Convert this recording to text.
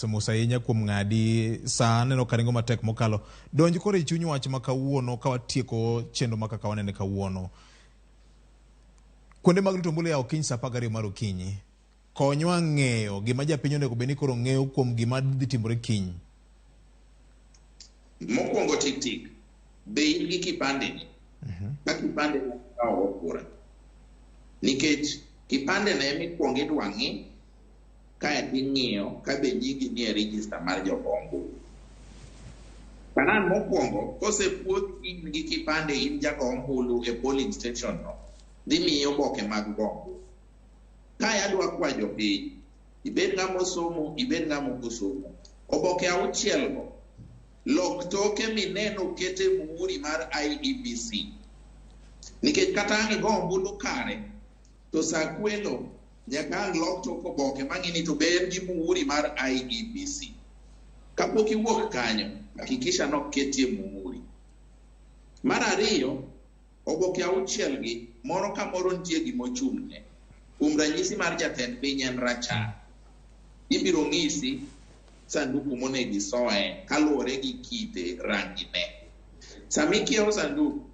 Mos ahinya kuom ng'adi saa aneno ka ringo matek mokalo. Donj koro e chuny wach ma kawuono ka watieko chenro ma kaka wanene kawuono. Kuonde mag luto ombulu yawo kiny saa 12 mar okinyi. Konywa ng'eyo gima japiny onego bed ni koro ng'eyo kuom gima dhi timore kiny. Mokwongo tik tik, be in gi kipande ni? Ka kipande ni ikawo kura. Nikech kipande no ema ikwongo idwa ng'i kaeto ing'iyo ka be nyingi nie register mar jogo ombulu. Karan mokwongo, kosepuodh in gi kipande in jago ombulu e polling station no, dhi miyi oboke mag go ombulu. Kae adwa kwa jopiny, ibed ng'ama osomo, ibed ng'ama ok osomo. Oboke auchiel go, lok toke mine nokete muhuri mar IEBC. Nikech kata ang' igo ombulu kare, to sa kwelo nyaka ang' lok tok oboke mang'i ni to be en gi muhuri mar IEBC. Kapok iwuok kanyo, hakikisha noketie muhuri. Mar ariyo, oboke auchiel gi, moro ka moro nitie gima ochung'ne. Kuom ranyisi mar jatend piny en rachar. Ibiro ng'isi sanduku monego isoe kaluwore gi kite rangi ne. Sama ikiewo sanduku,